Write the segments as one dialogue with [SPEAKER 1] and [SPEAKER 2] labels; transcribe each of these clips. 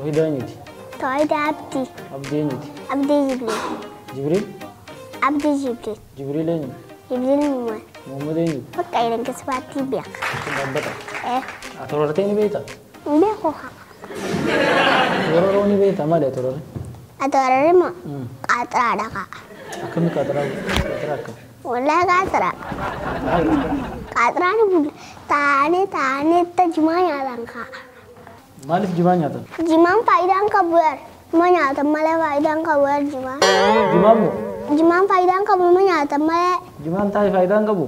[SPEAKER 1] Tawhidaa eenyuti?
[SPEAKER 2] Tawhidaa Abdii.
[SPEAKER 1] Abdii eenyuti?
[SPEAKER 2] Abdii Jibriil.
[SPEAKER 1] Jibriil?
[SPEAKER 2] Abdii Jibriil.
[SPEAKER 1] Jibriil eenyu?
[SPEAKER 2] Jibriil Muhammad.
[SPEAKER 1] Muhammad eenyu?
[SPEAKER 2] Bakka irin kisbaatti beeka.
[SPEAKER 1] Dhaabbata.
[SPEAKER 2] Eh.
[SPEAKER 1] Atorortee ni beektaa?
[SPEAKER 2] Hin beeku haa.
[SPEAKER 1] Atororoo ni beektaa? Maali atororri?
[SPEAKER 2] Atororri moo qaaxiraadha kaa.
[SPEAKER 1] Akkamii qaaxiraa? Qaaxiraa akkam?
[SPEAKER 2] Wallahi qaaxiraa. Qaaxiraan bula taa'anii taa'anii itti jimaa nyaatan kaa.
[SPEAKER 1] Maaliif jimaa nyaatan?
[SPEAKER 2] Jimaan faayidaan qabu yar. Numa nyaatan malee faayidaan qabu yar jimaan.
[SPEAKER 1] Jimaan moo?
[SPEAKER 2] Jimaan faayidaan qabu numa nyaatan malee.
[SPEAKER 1] Jimaan taa'e faayidaan qabu?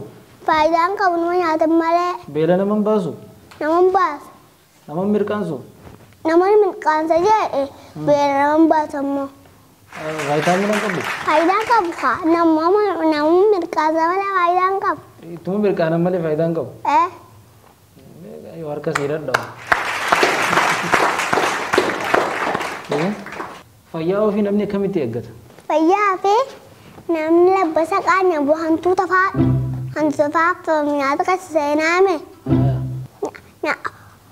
[SPEAKER 2] Faayidaan qabu numa nyaatan malee.
[SPEAKER 1] Beela nama hin baasu?
[SPEAKER 2] Nama hin baasu.
[SPEAKER 1] Nama hin mirqaansu?
[SPEAKER 2] Nama hin mirqaansa jedhe beela nama hin baasu ammoo.
[SPEAKER 1] Vaayitaamina hin qabu?
[SPEAKER 2] Faayidaan qabu kaa. Nama nama mirqaansa malee faayidaan qabu.
[SPEAKER 1] Ittuma mirqaanan malee faayidaan qabu?
[SPEAKER 2] Eh.
[SPEAKER 1] Yoo harka sii dhadhabu. Fayyaa ofii namni akkamitti eeggata?
[SPEAKER 2] Fayyaa fi namni labbasa qaanya hantuuta fa'aa hantuuta fa'aa nyaata keessa seenaame.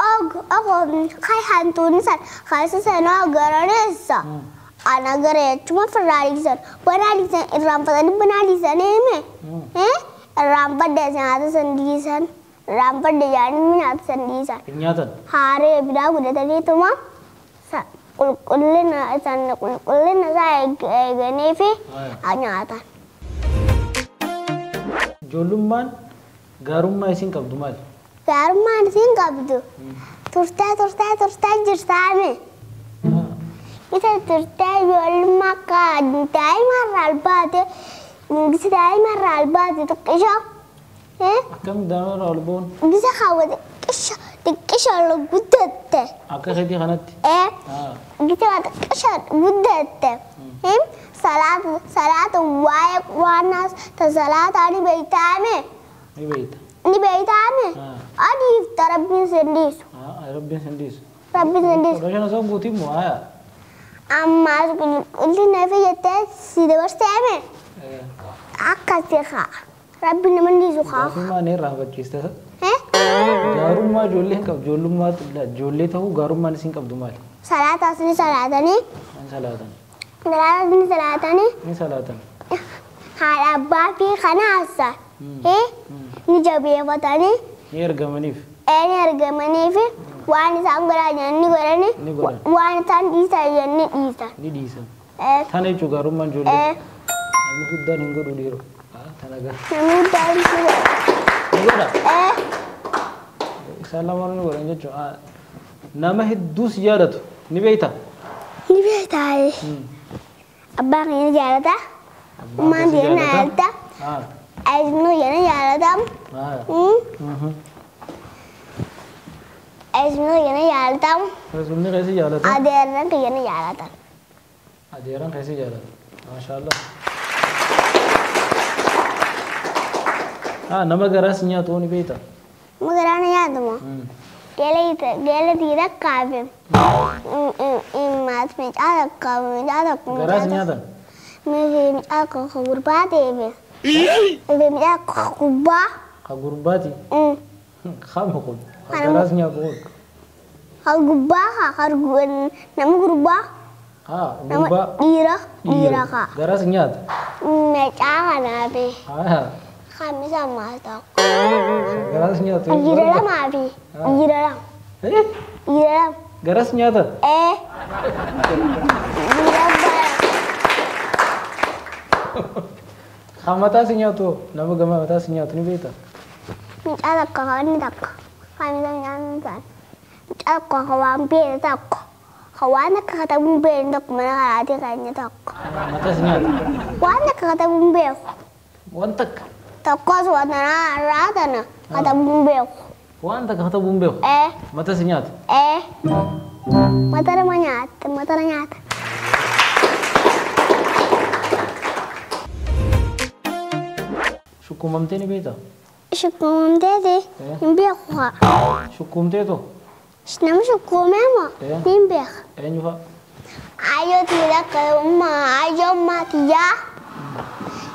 [SPEAKER 2] Og og kai hantuunni san keessa seenaa garareessa. Ana garee jechuun ofirraa dhiisan. Banaa dhiisan irraanfatanii banaa dhiisanii hime. Irraanfadde nyaata san dhiisan. Irraanfadde yaadni nyaata san dhiisan.
[SPEAKER 1] Hin nyaatan?
[SPEAKER 2] Haaree biraa godhataniituma qulqullina isaan qulqullina isaa eeganii fi nyaatan.
[SPEAKER 1] Ijoollummaan gaarummaa isin qabdu maali?
[SPEAKER 2] Gaarummaan isin qabdu turtee turtee turtee jirtaame. Isa turtee ijoollummaa akka daa'ima irraa ol baate gisa daa'ima irraa ol baate xiqqisho.
[SPEAKER 1] Akkam daa'ima irraa ol ba'uun?
[SPEAKER 2] Gisa kaawwate xiqqisho xiqqisho ol guddatte.
[SPEAKER 1] Akka keetii kanatti?
[SPEAKER 2] Gisa xiqqisho guddatte. Salaata salaata waa'ee quraanaa ta salaataa ni beektaame.
[SPEAKER 1] Ni beekta.
[SPEAKER 2] Ni beektaame. Adiifta rabbiin sin dhiisu.
[SPEAKER 1] Rabbiin sin dhiisu.
[SPEAKER 2] Rabbiin sin dhiisu.
[SPEAKER 1] 15 osoo hin guutin moo haaya?
[SPEAKER 2] Ammaas qulqullina fi jettee si dabarseeme. Akkasi haa. Rabbiin nama hin dhiisu haa.
[SPEAKER 1] Gaarummaa ni irraanfachiiste. Gaarummaa ijoollee hin qabdu. Ijoollummaa ijoollee ta'uu gaarummaan isin qabdu maali?
[SPEAKER 2] Salaataas ni salaatanii.
[SPEAKER 1] Ni salaatan.
[SPEAKER 2] Salaataas ni salaatanii.
[SPEAKER 1] Ni salaatan.
[SPEAKER 2] Haadha abbaa fi kanaasa. Ni jabeeffatanii.
[SPEAKER 1] Ni ergamaniif.
[SPEAKER 2] Ni ergamaniif waan isaan godhaa jiran ni godhani.
[SPEAKER 1] Ni godhan.
[SPEAKER 2] Waan isaan dhiisan jiran ni dhiisan.
[SPEAKER 1] Ni dhiisan. Tana jechuun gaarummaan ijoollee. Namni guddaan hin godhu dhiiroo. Tana gara.
[SPEAKER 2] Namni guddaan hin godhu.
[SPEAKER 1] Ni godha? Isaan lamaan ni godhan jechuudha. Nama hedduu si jaalatu ni beektaa?
[SPEAKER 2] Ni beektaa. Abbaan keenya ni jaalata. Ummaan keenya ni jaalata. Eesnu keenya ni jaalata. Eesnu keenya ni jaalata.
[SPEAKER 1] Eesnu keessa jaalata.
[SPEAKER 2] Adeerran keenya ni jaalata.
[SPEAKER 1] Adeerran keessa jaalata. Maashaallah. Nama garaas nyaatu ni beektaa?
[SPEAKER 2] Nama garaa ni nyaatu moo? Geela dhiira kaafe. Maas mucaa tokko mucaa tokko.
[SPEAKER 1] Garaas nyaatan?
[SPEAKER 2] Mucaa tokko gurbaa ta'eef. Mucaa tokko gurbaa.
[SPEAKER 1] Ka gurbaati? Kama kun? Ka garaas nyaatu kun?
[SPEAKER 2] Ka gurbaa haa nama gurbaa.
[SPEAKER 1] Gurbaa.
[SPEAKER 2] Dhiira dhiira haa.
[SPEAKER 1] Garaas nyaata?
[SPEAKER 2] Mucaa kanaafi. Kamisa maas tokko.
[SPEAKER 1] Garaas nyaatu.
[SPEAKER 2] Dhiira lamaa fi dhiira lama. Dhiira lama.
[SPEAKER 1] Garaas nyaata?
[SPEAKER 2] Dhiira bara.
[SPEAKER 1] Kan mataa si nyaatu nama gama mataa si nyaatu ni beektaa?
[SPEAKER 2] Mucaa tokko kan inni tokko. Kamisa mucaan isaan. Mucaa tokko kan waan beekne tokko. Kan waan akka katabuu hin beekne tokko mana karaatii keenya tokko.
[SPEAKER 1] Mataa si nyaata?
[SPEAKER 2] Waan akka katabuu hin beeku.
[SPEAKER 1] Waan takka?
[SPEAKER 2] Tokkos waan irraa tana katabuu hin beeku.
[SPEAKER 1] Waan takka katabuu hin beeku? Mataa si nyaata?
[SPEAKER 2] Mata nama nyaata, mata na nyaata.
[SPEAKER 1] Shukkuumamtee ni beektaa?
[SPEAKER 2] Shukkuumamteeti hin beeku haa.
[SPEAKER 1] Shukkuumteetu?
[SPEAKER 2] Nama shukkuumee moo ni hin beeka.
[SPEAKER 1] Eenyu fa'a?
[SPEAKER 2] Ayyoo tiyya akka ayyoo maatiyyaa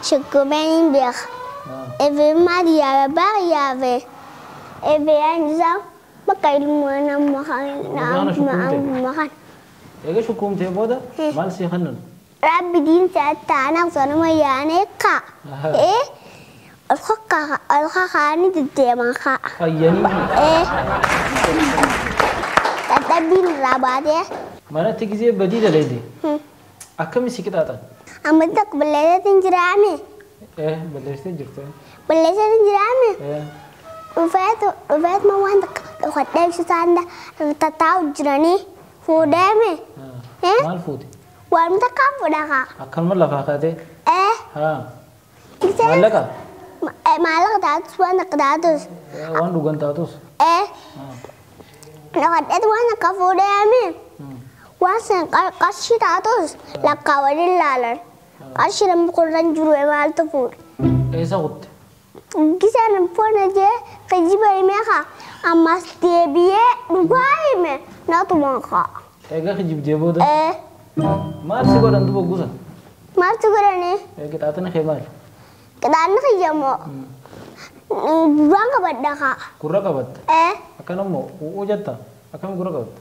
[SPEAKER 2] shukkuumee ni hin beeka. Efe maatiyyaa abbaa kiyyaa fi efe anjisaa bakka ilmoo nama kan.
[SPEAKER 1] Eega shukkuumtee booda maal sii kennan?
[SPEAKER 2] Rabbi diinsa taanaaf sanuma yaanee kaa. Ol kakaanii deddeeman kaa.
[SPEAKER 1] Fayyanii.
[SPEAKER 2] Dadhabbiin irraa baatee.
[SPEAKER 1] Manatti gisee badii daleede. Akkami si qixaaxan?
[SPEAKER 2] Amma tokko balleessatiin jiraame.
[SPEAKER 1] Balleessitee jirte.
[SPEAKER 2] Balleessatiin jiraame. Dhufeetuma waan takka dhokadhee ibsitaan tattaa'u jiranii fuudheeme.
[SPEAKER 1] Maal fuute?
[SPEAKER 2] Waan takkaan fuudha kaa.
[SPEAKER 1] Akkanuma lafaa kaatee? Maallaqa?
[SPEAKER 2] Maallaqa taatus waan takka taatus.
[SPEAKER 1] Waan dhugan taatus?
[SPEAKER 2] Dhokadheetu waan takka fuudheeme. Waan san qarshii taatus lakkaawanii ilaalan. Qarshii namni kurran jiru maaltu fuudhe?
[SPEAKER 1] Eessa kutte?
[SPEAKER 2] Gisaan foona jee kijiba himee kaa ammas deebi'ee dhugaa hime natuma kaa.
[SPEAKER 1] Egaa kijibdee booda? Maal si godhan duuba guusan?
[SPEAKER 2] Maal si godhanii?
[SPEAKER 1] Qixaaxina kee maali?
[SPEAKER 2] Qixaaxina kiyya moo? Gurraan qabadha kaa.
[SPEAKER 1] Gurra qabatta? Akkanammoo u'uu jetta? Akkami gurra qabatta?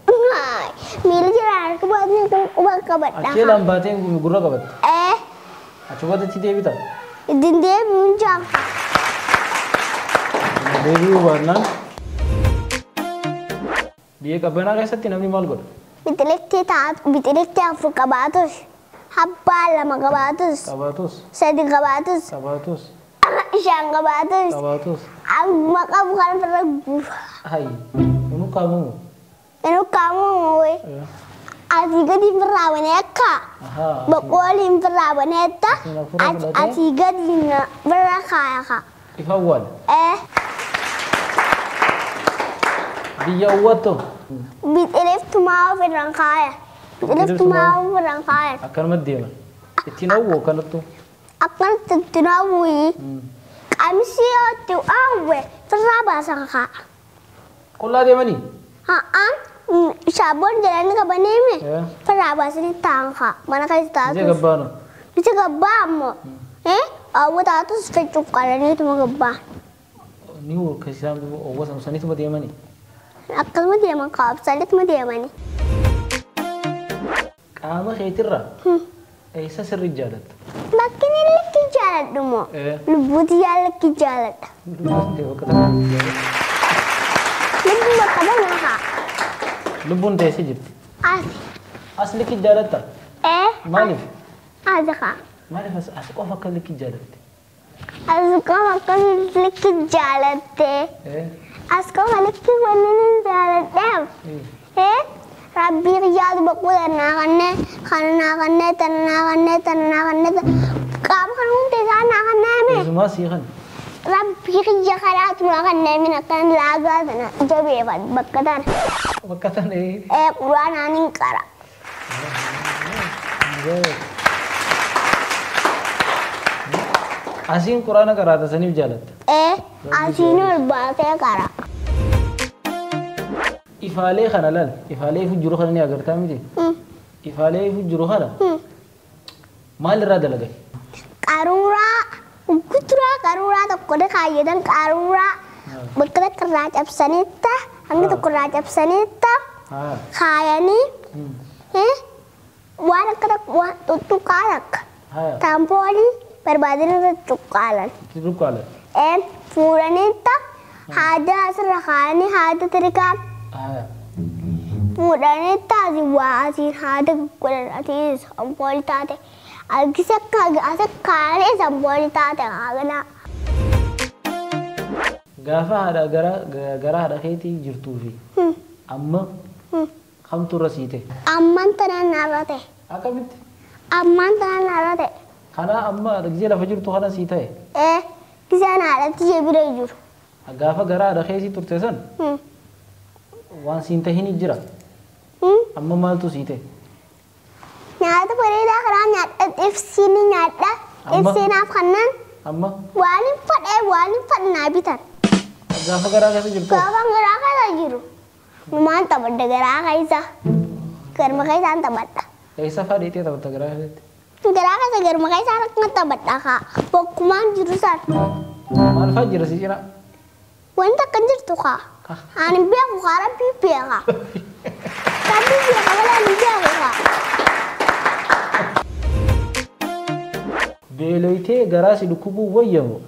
[SPEAKER 2] Miila jiraan harka baatee quba qabadha.
[SPEAKER 1] Achii laan baatee gurra qabatta? Achi boodatti deebita?
[SPEAKER 2] Ittiin deebi'uun jaan.
[SPEAKER 1] Deebi'uu baannaan biyya qabbanaa keessatti namni maal godha?
[SPEAKER 2] Biqiltuu 4 qabaatus, abbaa 2 qabaatus, 3 qabaatus, 5 qabaatus, amma qabu kan irra guura.
[SPEAKER 1] Hayi, inni kaamumu?
[SPEAKER 2] Inni kaamumu wee. Asii gadi birraa banee akka boqqooliin birraa banee akka asii gadi birra kaaya kaa.
[SPEAKER 1] Ifa awwaala? Biyya uwwatto?
[SPEAKER 2] Biqiltumaa ofirraan kaaya. Biqiltumaa ofirraan kaaya.
[SPEAKER 1] Akkanumatti deema. Ittiin hawwu akkanattu?
[SPEAKER 2] Akkanatti ittiin hawwu. Qamisii yoo itti hawwe firraa baasan kaa.
[SPEAKER 1] Qullaa deemanii?
[SPEAKER 2] Haa. Shaaboon jedhanii qabanii firraa baasanii taa'an kaa. Mana keessa taa'atus.
[SPEAKER 1] Ija gabbaano?
[SPEAKER 2] Ija gabbaa ammoo. Hawwa taatus cuqqaalaniituma gabbaa.
[SPEAKER 1] Ni horkasaan hawwa saniituma deemanii?
[SPEAKER 2] Akkasuma deeman kaabsaniituma deemanii.
[SPEAKER 1] Qaama keetirraa eessa sirri jaalatta?
[SPEAKER 2] Bakki inni likki jaaladhu moo? Lubbuuti jaalakki jaaladha.
[SPEAKER 1] Lubbuun bakka tanaa jaaladha.
[SPEAKER 2] Lubbuun bakka tanaa haa.
[SPEAKER 1] Lubbuun teessee jirti?
[SPEAKER 2] Asi.
[SPEAKER 1] As likki jaalatta? Maaliif?
[SPEAKER 2] Asi haa.
[SPEAKER 1] Maaliif as qofa akka likki jaalatte?
[SPEAKER 2] As qofa akka likki jaalatte. As qofa likki wanni jaaladheef. Rabbii kiyyaatu boqqoota naa kannee, kana naa kannee, tana naa kannee, tana naa kannee, qaama kana hunda isaa naa kannee mee?
[SPEAKER 1] Eessumaa sii kan?
[SPEAKER 2] Rabbii kiyya kanaatu naa kannee min akkan laagaa tana jabeeffadhu bakka tana.
[SPEAKER 1] Bakka tana?
[SPEAKER 2] Quraanaan hin qara.
[SPEAKER 1] Asiin quraana qaraata saniif jaalatta?
[SPEAKER 2] Asiin ol baasee qara.
[SPEAKER 1] Ifaalee kana laal, ifaalee ifu jiru kana ni agartaa miti? Ifaalee ifu jiru kana maal irraa dalagan?
[SPEAKER 2] Qaruuraa, guuturaa qaruuraa tokko kaayyatan qaruuraa bakka takka irraa cabsanitta, hanga tokko irraa cabsanitta kaayanii waan akka waan tuttuqaa takka taampoolii barbaadanii irra cuqqaalan.
[SPEAKER 1] Cuqqaalan?
[SPEAKER 2] Fuudhanitta haada asirra kaayanii haada tirikaa. Fuudhanii taasii waa asiin haada godhan asiis ampoolii taate Asa kaayanii ampoolii taate haaganaa.
[SPEAKER 1] Gaafa haadha gara haadha keetii jirtuu fi amma kamtu irra sii ta'e?
[SPEAKER 2] Ammaan tana narra ta'e.
[SPEAKER 1] Akkamitti?
[SPEAKER 2] Ammaan tana narra ta'e.
[SPEAKER 1] Kana amma gisee lafa jirtu kana sii ta'e?
[SPEAKER 2] Giseen haadhatti ishee bira jiru.
[SPEAKER 1] Gaafa gara haadha keetii turte san? Waan siin tahin jira. Amma maaltu sii ta'e?
[SPEAKER 2] Nyaata bareedaa karaa nyaadha ibsiin nyaadha. Ibsiinaaf kannan.
[SPEAKER 1] Amma?
[SPEAKER 2] Waan hin fadhee waan hin fadhe naa bitan.
[SPEAKER 1] Gaafa garaa keessa jirtu?
[SPEAKER 2] Gaafa garaa keessa jiru. Numaan taphadha garaa keessa. Garma keessaan taphadha.
[SPEAKER 1] Eessa fa'aa dheetee taphatta garaa keessatti?
[SPEAKER 2] Garaa keessa garma keessaan akkuma taphadha kaa. Bokkumaan jiru san.
[SPEAKER 1] Maal fa'aa jira si cinaa?
[SPEAKER 2] Wanta akkan jirtu kaa. Ani beeku kaa rabbii beeka. Rabbi beeka malee ani beeku kaa.
[SPEAKER 1] Beeloytee garaa si dhukkubuu wayya moo?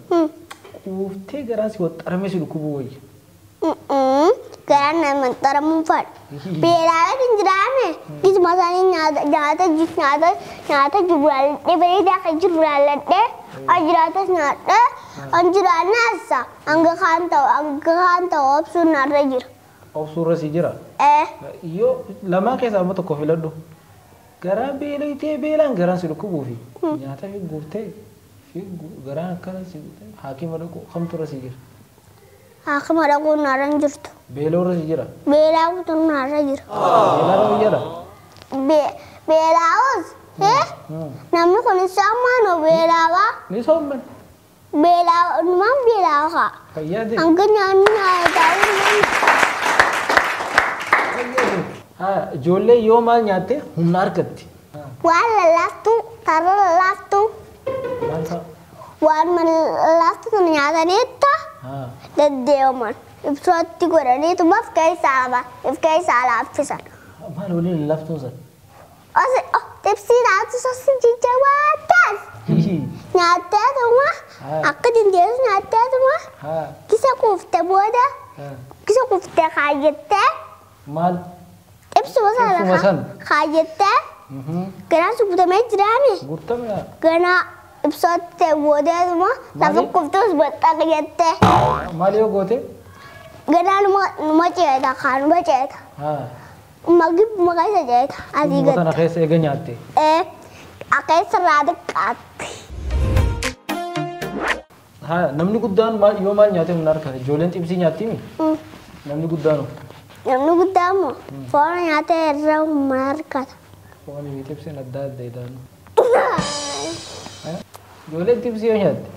[SPEAKER 1] Quuftee garaa si waxxaramee si dhukkubuu wayya?
[SPEAKER 2] Garaan nama xaramuun fadha. Beelaa hin jiraame. Gisuma isaanii nyaata nyaata nyaata nyaata jiru bareedaa kan jiru laalladhee an jiraatas nyaadhee an jiraannaasa hanga kaan ta'u obsuun narra jira.
[SPEAKER 1] Obsuurra si jira.
[SPEAKER 2] Ee.
[SPEAKER 1] Yoo lamaan keessaa amma tokko filadhu. Garaa beeloytee beelaan garaan si dhukkubuu fi nyaata fi guuftee fi garaan akkana si haakima dhaqu kamturra si jira?
[SPEAKER 2] Haakima dhaquun narra hin jirtu.
[SPEAKER 1] Beela'uurra si jira.
[SPEAKER 2] Beelaa kutuun narra jira.
[SPEAKER 1] Beelaarra si jira.
[SPEAKER 2] Beelaa'us namni kun sammaanoo beelaawaa.
[SPEAKER 1] Ni soomman.
[SPEAKER 2] Beelaa numaan beelaawa kaa.
[SPEAKER 1] Fayyaa ta'e.
[SPEAKER 2] Hanga nyaanni nyaataa.
[SPEAKER 1] Haa, ijoollee yoo maal nyaatte humna argatti?
[SPEAKER 2] Waan lallaaftuu, tarra lallaaftuu.
[SPEAKER 1] Maal fa'a?
[SPEAKER 2] Waan lallaaftuu sana nyaataniitta
[SPEAKER 1] Haa.
[SPEAKER 2] deddeeman. Ibsaatti godhaniituma of keessaa laaffisan.
[SPEAKER 1] Maal waliin lallaaftuun sana?
[SPEAKER 2] Osi xibsii laaftu sosi jajjabaataas. Nyaatteetuma akka dandeessu nyaatteetuma
[SPEAKER 1] Haa.
[SPEAKER 2] kisa kuufte booda
[SPEAKER 1] Haa.
[SPEAKER 2] kisa kuufte kaayyattee
[SPEAKER 1] Maal?
[SPEAKER 2] xibsuma
[SPEAKER 1] Xibsuma
[SPEAKER 2] sana
[SPEAKER 1] sana.
[SPEAKER 2] kaayyattee garaan si guutamee jiraame.
[SPEAKER 1] Guutamee.
[SPEAKER 2] Ganaa ibsaatti boodeetuma lafa
[SPEAKER 1] Maali?
[SPEAKER 2] kuftus baxxaq jettee.
[SPEAKER 1] Maal yoo goote?
[SPEAKER 2] Ganaa numa ceeta kaa numa ceeta.
[SPEAKER 1] Haa.
[SPEAKER 2] Magibbuma keessa ceeta asii
[SPEAKER 1] Dhuguma sana
[SPEAKER 2] gad.
[SPEAKER 1] keessa eega nyaatte.
[SPEAKER 2] Ee, akka isarraa xiqqaatti.
[SPEAKER 1] Haa, namni guddaan maal yoo maal nyaate humna argata? Ijoolleen xibsii nyaatti mi? Namni guddaan hoo?
[SPEAKER 2] Namni guddaa immoo foon nyaatee irra humna argata.
[SPEAKER 1] Foonii fi xibsiin adda adda jedhamu. Ijoolleen xibsii yoo nyaatte,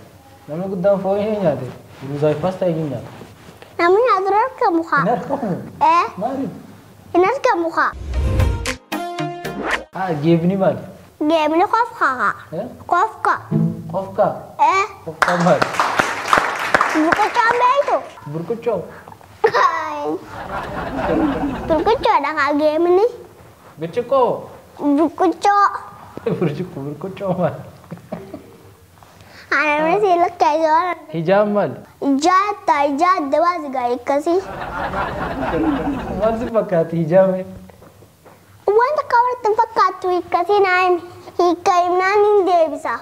[SPEAKER 1] namni guddaan foon yoo nyaate, ruuzaa fi paastaa eenyu nyaata?
[SPEAKER 2] Namni nyaatu hin argamu kaa.
[SPEAKER 1] Hin argamu.
[SPEAKER 2] Ee,
[SPEAKER 1] Maaliif?
[SPEAKER 2] hin argamu kaa.
[SPEAKER 1] Haa, geebni maali?
[SPEAKER 2] Geemni qofka kaa.
[SPEAKER 1] Eh?
[SPEAKER 2] Qofka.
[SPEAKER 1] Qofkaa?
[SPEAKER 2] Ee,
[SPEAKER 1] Qofkaa maali?
[SPEAKER 2] Burquccoon beektu?
[SPEAKER 1] Burquccoo?
[SPEAKER 2] Burquccoodha kaa geemni.
[SPEAKER 1] Birciqqoo?
[SPEAKER 2] Burquccoo.
[SPEAKER 1] Burcuqqoo, burquccoo maali?
[SPEAKER 2] Anamni si lakkeessoo.
[SPEAKER 1] Hijaab maali?
[SPEAKER 2] Ijaadda ijaadda baasi gaa akkasii.
[SPEAKER 1] Maal si fakkaati hijaabni?
[SPEAKER 2] Wanta akka walitti hin fakkaattu hiikkasii naa himi. Hiikka himnaan hin deebisa.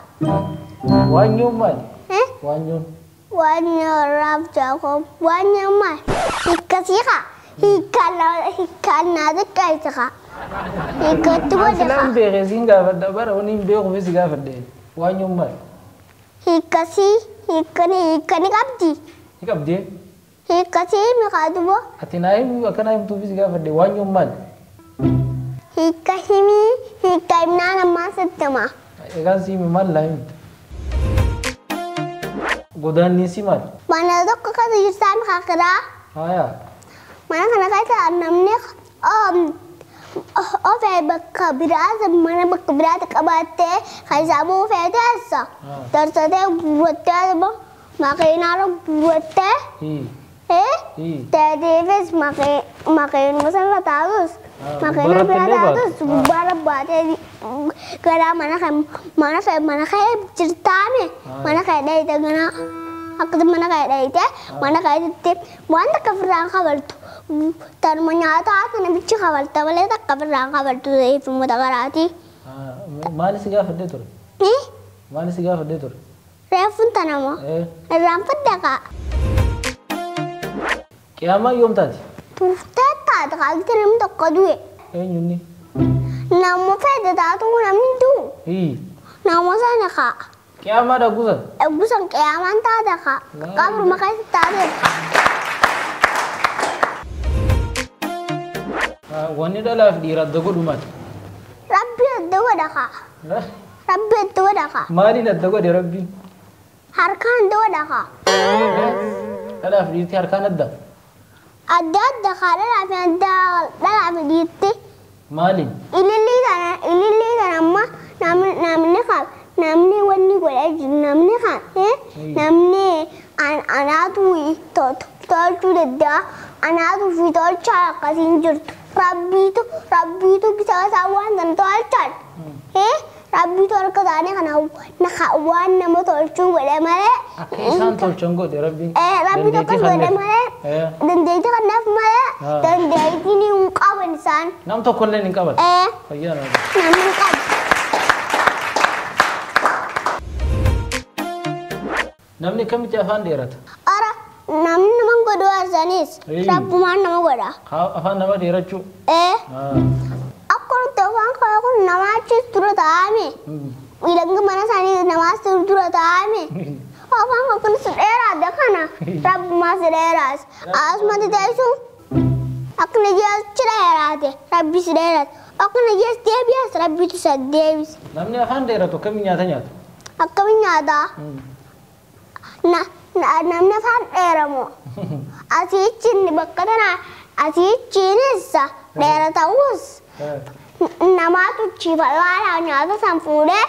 [SPEAKER 1] Waanyoon maali?
[SPEAKER 2] Eh?
[SPEAKER 1] Waanyoon.
[SPEAKER 2] Waan warraaf jaakoob. Waan maal? Hiikkasii kaa. Hiikkaan naa xiqqeessi kaa. Hiikkatti godhe
[SPEAKER 1] Silaan
[SPEAKER 2] kaa.
[SPEAKER 1] beekee siin gaafadha, bara wanni hin beekuuf si gaafadhe. Waanyoon maali?
[SPEAKER 2] Hiikkasii hiikkani hiikkani qabdi.
[SPEAKER 1] Ni qabdee?
[SPEAKER 2] Hiikkasii himi kaa dubo.
[SPEAKER 1] Ati naa himi, akka naa himtuuf si gaafadhe, waanyoon maali?
[SPEAKER 2] Hiikka himii, hiikka himnaan ammaa sitti hima.
[SPEAKER 1] Egaan si himi, maal naa himta? Godaanniinsi maali?
[SPEAKER 2] Mana tokko keessa jirtaan kakiraa.
[SPEAKER 1] Haaya.
[SPEAKER 2] Mana kana keessa namni ofee bakka biraa mana bakka biraatti qabattee kan isaa buufee teessa. Darsatee gubattee makiinaarra gubattee
[SPEAKER 1] Hii. Hii.
[SPEAKER 2] teetiifis makiinuma sanarra taatus makiina
[SPEAKER 1] gubbaarratti
[SPEAKER 2] bira
[SPEAKER 1] illee baatu.
[SPEAKER 2] taatus gubbaarra baatee garaa mana kee jirtaame mana kee dhayite ganaa akkasuma mana kee dhayite mana keetitti waan takka ofirraan kabaltu, tanuma nyaataa sana bichi kabalta malee takka ofirraan kabaltu ifuma garaati.
[SPEAKER 1] Maali si gaafadhee ture? Maali si gaafadhee ture?
[SPEAKER 2] Reefuun tanama irraan faddaqa.
[SPEAKER 1] Qiyaamaan yoom taati?
[SPEAKER 2] Turtee taate kaakti namni tokko du'e.
[SPEAKER 1] Eenyunni?
[SPEAKER 2] Nama fedhe taatu namni du'u.
[SPEAKER 1] Hii.
[SPEAKER 2] Nama sana kaa.
[SPEAKER 1] Qiyaamaa dhaguusan?
[SPEAKER 2] Eeggusan qiyaamaan taate kaa. Qabruma keessa taate kaa.
[SPEAKER 1] Wanni dhalaaf dhiira adda godhu maali?
[SPEAKER 2] Rabbi adda godha kaa. Rabbi adda godha kaa.
[SPEAKER 1] Maaliin adda godhe Rabbiin?
[SPEAKER 2] Harkaan adda godha kaa.
[SPEAKER 1] Dhalaaf dhiirti harkaan adda?
[SPEAKER 2] Adda adda kaa, dhalaa fi adda dhalaa fi dhiirti.
[SPEAKER 1] Maaliin?
[SPEAKER 2] Ilillii tana amma namni kaa namni wanni godhee jiru namni kaa namni anaatu tolchuu danda'a, anaatu fi tolchaa akkasiin jirtu. Rabbiitu bisa isaa waan sana tolchan. Rabbiitu harka isaanii kana waan nama tolchuu godhe malee.
[SPEAKER 1] Akka isaan tolchan godhe Rabbiin.
[SPEAKER 2] Rabbiitu akkas godhe malee. Dandeettii kanaaf malee dandeettii ni hin qaban isaan.
[SPEAKER 1] Nam tokkollee hin qaban. Fayyaa nama.
[SPEAKER 2] Namni hin qabu.
[SPEAKER 1] Namni akkamitti afaan dheerata?
[SPEAKER 2] Ara namni nama godhu arsanis rabbumaan nama godha.
[SPEAKER 1] Afaan nama dheerachuu?
[SPEAKER 2] Akka nuti afaan kana kun nama achis dura taa'ame. Miidhagina mana isaanii namaas dura taa'ame. Afaan kun si dheeraadha kana rabbumaa si dheeraas. Asumatti teessu akka achi dheeraate rabbi si dheeraate. Akka nagees deebi'as rabbitu isa deebise.
[SPEAKER 1] Namni afaan dheeratu akkamiin nyaata nyaata?
[SPEAKER 2] Akkamiin nyaataa? Namni afaan dheeramu asiichiin bakka tana asiichiinis dheera ta'us namaatu chiifadhaa nyaata san fuudhee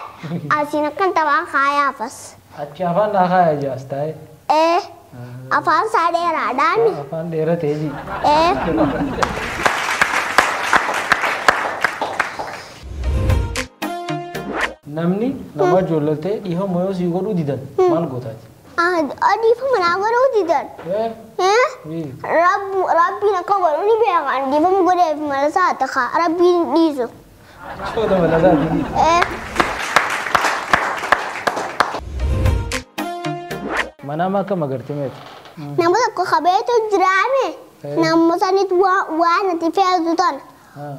[SPEAKER 2] asiin akkan taphaan kaayaafas.
[SPEAKER 1] Achi afaan naa kaaya jaas taa'e.
[SPEAKER 2] Afaan isaa dheeraadhaan.
[SPEAKER 1] Afaan dheeratee ji. Namni nama ijoollatee dhiifama yoo sii godhuu didan maal gootaati?
[SPEAKER 2] Dhiifama naa godhuu didan. Rabbiin akka godhu ni beekan dhiifama godheef malasaa ta'a rabbiin dhiisu.
[SPEAKER 1] Chooda malasaa dhiisu. Manaama akkam agartee meeti?
[SPEAKER 2] Nama tokko kabeetu jiraame nama sanitti waan ati feetu tana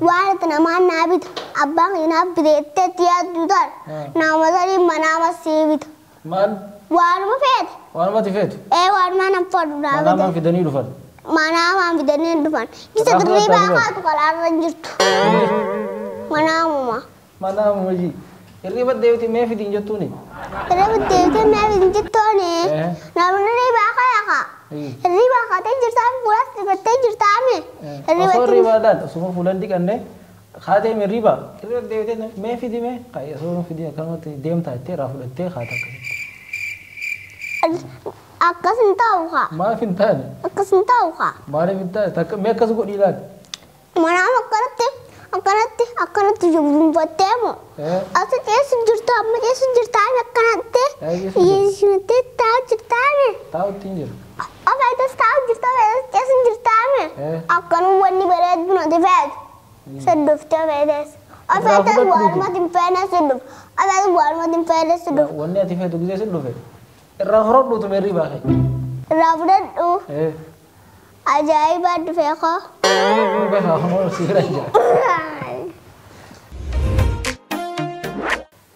[SPEAKER 2] waan ati namaan naa bita abbaan keenyaaf biteetti yaaddu tana nama saniin manaama sii bita.
[SPEAKER 1] Maal?
[SPEAKER 2] Waanuma feete.
[SPEAKER 1] Waanuma ati feetu?
[SPEAKER 2] Waanuma nan fadhu naa bita.
[SPEAKER 1] Manaamaan fidanii dhufan?
[SPEAKER 2] Manaamaan fidanii dhufan. Isa dirree baakaatu karaarra hin jirtu. Manaamuma.
[SPEAKER 1] Manaamuma ji. Hirriba deebitee mee fidiin jettuuni?
[SPEAKER 2] Hirriba deebitee mee fidiin jettuuni? Namni hirriba kayaqa. Hirriba kaatee jirtaa fuulas dibattee jirtaami.
[SPEAKER 1] Osoo hirriba laal osuma fuulan dhiqanne kaatee hirriba hirriba deebitee mee fidi mee osoo fidii akkanumatti deemtaa jettee irraa fudhattee kaata akkasitti.
[SPEAKER 2] Akkas hin ta'u kaa.
[SPEAKER 1] Maaf hin taane?
[SPEAKER 2] Akkas hin ta'u kaa.
[SPEAKER 1] Maaliif hin taane? Mee akkas godhii laal?
[SPEAKER 2] Manaam akkanatti akkanatti akkanatti jubbuunfattee moo? Asi keessa jirtu amma keessa jirtaa akkanatti yeessuutti taa'u jirtaame.
[SPEAKER 1] Taa'utti hin jiru.
[SPEAKER 2] Ofeetas taa'u jirta ofeetas keessa jirtaame. Akkanuu wanni bareeddu nati feetu. Soddoftee ofeetas. Ofeetas waanumatti hin feene soddofte. Ofeetas waanumatti hin feene soddofte.
[SPEAKER 1] Wanni ati feetu gisee si dhufe. Irraa fudhadhuutu meerri baafee.
[SPEAKER 2] Irraa fudhadhu. Ajaa'iba dhufee koo.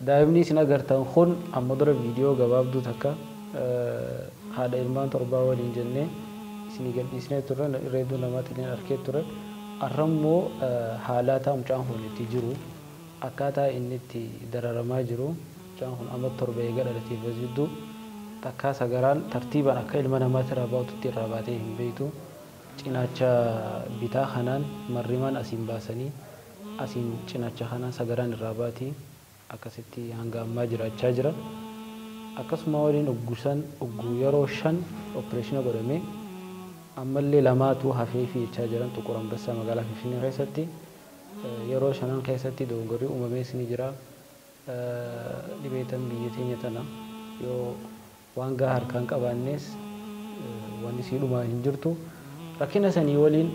[SPEAKER 1] Daa'imni isin agartan kun amma dura viidiyoo gabaabduu takka haadha ilmaan torbaa waliin jennee isinii gadhiisnee turre reedduu namaatiin arkee ture. Har'a immoo haalaataa mucaan kun itti jiru akkaataa inni itti dararamaa jiru mucaan kun amma torba eega dhalateef as jidduu takkaa sagaraan tartiibaan akka ilma namaatti irraa baatutti irraa baatee hin beektu. Cinaacha bitaa kanaan marrimaan asiin baasanii asiin cinaacha kanaan sagaraan irraa baatii akkasitti hanga ammaa jiraachaa jira. Akkasuma waliin oggusan ogguu yeroo 5 opereeshina godhamee ammallee lamaatu hafee fi jechaa jiran Xuqur Ambassaa magaalaa Finfinnee keessatti yeroo 5 keessatti dogongorri uumamees ni jira. Dhibeetan biyya teenya tana yoo waan gahaa harkaan qabaannes wanni sii dhumaa hin jirtu. Rakkina sanii waliin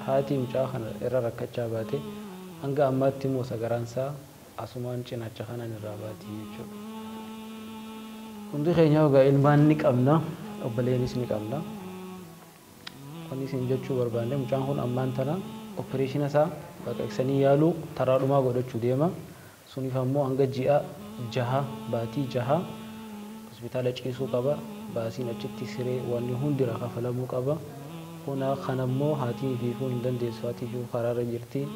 [SPEAKER 1] haati mucaa kana irra rakkachaa baate hanga ammaatti immoo sagaraansaa asumaan cinaacha kanaan irraa baati jechuudha. Hundi keenya egaa ilmaan ni qabna, obboleeyyanis ni qabna. Wanni isin jechuu barbaanne mucaan kun ammaan tana opereeshina isaa baqaqsanii yaaluu taraa dhumaa godhachuu deema. Suniif ammoo hanga ji'a 6 baatii 6 hospitaala ciisuu qaba. Baasiin achitti siree wanni hundi irraa kafalamuu qaba. Kuna kanammoo haatiin fiifuu hin dandeessu. Haatii fiifuu karaarra jirti.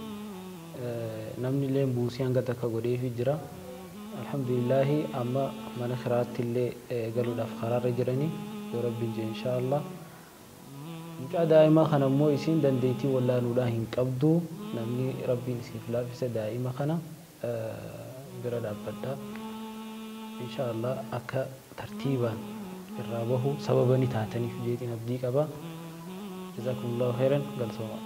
[SPEAKER 1] Namni illee buusii hanga takka godheefii jira. Alhamdulillahi amma mana kiraatti illee galuudhaaf karaarra jiranii yoo rabbiin jedhe inshaallah. Mucaa daa'imaa kanammoo isiin dandeettii wallaanuudhaan hin qabdu. Namni rabbiin isiif laaffise daa'ima kana bira dhaabbadha. Inshaallah akka tartiibaan irraa bahu sababa ni taataniif jeetiin abdii qaba. Jazakumullahu khairan galatooma.